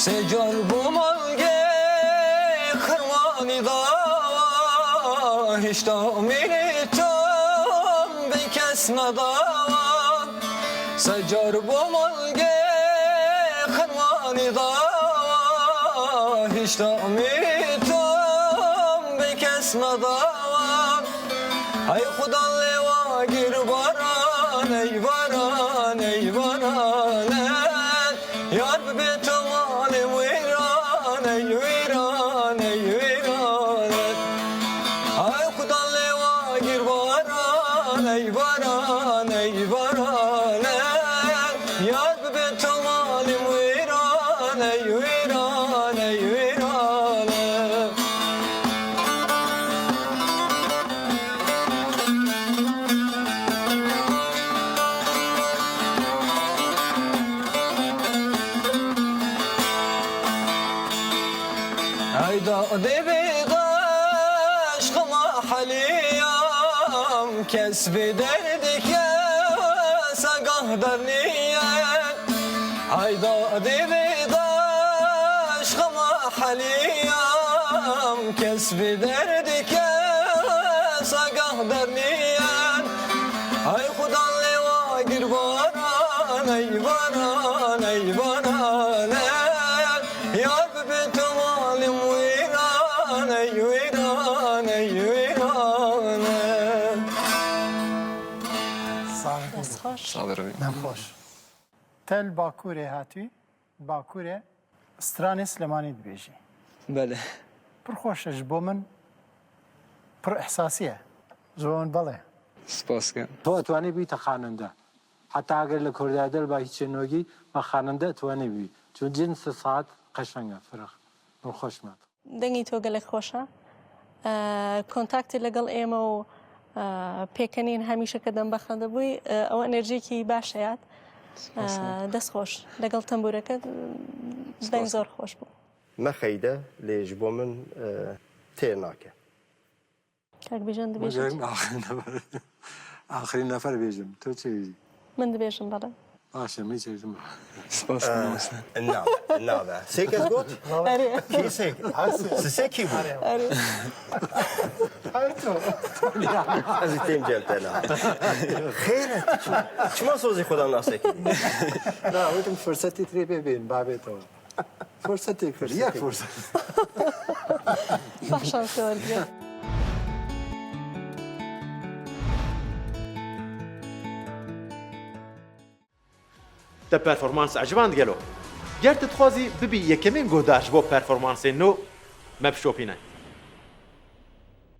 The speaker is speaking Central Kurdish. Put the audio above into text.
سێ جار بۆ مانگێ خەرمانی داوە هیشتا میری تۆم بی کەس نەداوە سێ جار بۆ مانگێ خەرمانی داوە هیشتا میری تۆم بی کەس نەداوە ئەی خودا لێوا گیر باران ئەی باران ئەی باران یار ببێتە ماڵێ وێران ئەی وێران ئەی وێران ئای خودا لێوا گیر باران ئەی باران ئەی باران یار ببێتە ماڵێ وێران ئەی وێران ئەی وێران. ئەی دادێ بێدەشقمە حەلیام کەس بێ دەردی کەس ئاگاه دەرنیە ئەی دادێ بێدەشقمە حەلیام کەس بێ دەردی کەس ئاگاه دەرنیە ئەی خودا لێوا گر باران ئەی باران ئەی باران یار ببێتە ماڵم وێران ئەی وێران ئەی وێران. دەست خۆش. دەم خۆش. تە li Bakurê hatî Bakurê stranê Silêmanî dibêjî. بەلێ. Pir xweş e ji bo min pir îhsasî ye ji bo min belê. سپاس کەم. تۆ ئەتوانی بیتە خانەندە حەتا ئەگەر لە کوردایدەل با هیچێ نۆگی بە خانەندە ئەتوانی بی چون جنس سات قەشەنگە فرق من خۆشمە. دەنگی تۆ گەلێک خۆشە کۆنتاکتی لەگەڵ ئێمە و پێکەنین هەمیشە کە دەم بەخەندە بووی ئەوە ئەنێرژیکی باشەیات دەست خۆش لەگەڵ تەمبورەکە دەنگ زۆر خۆش بوو. مەخەیدە لێ ژ بۆ من تێر ناکە. کاک بیژەن دبێژی چی؟ ئاخرین نەفەر بێژم تۆ چی بێژی؟ من دبێژم بەڵێ. باشە من چێژم. سپاس مامۆستا. نا نابە سێ کەس گوت؟ ئەرێ. کی سێ سێ کی بوو؟ ئەرێ. هەر تۆ. ئەز تێم جەم تە نا. خێرە چما سۆزی خۆدا ناسێکی؟ نا وتم فرسەتی ترێ پێ بێن با بێتەوە. فرسەتێک یەک فرسەت. باشە وەرگرە. Te performans eciband gelo? Ger tu dixwazî bibî yekemîn guhdar ji bo performansên nû, me bişopîne.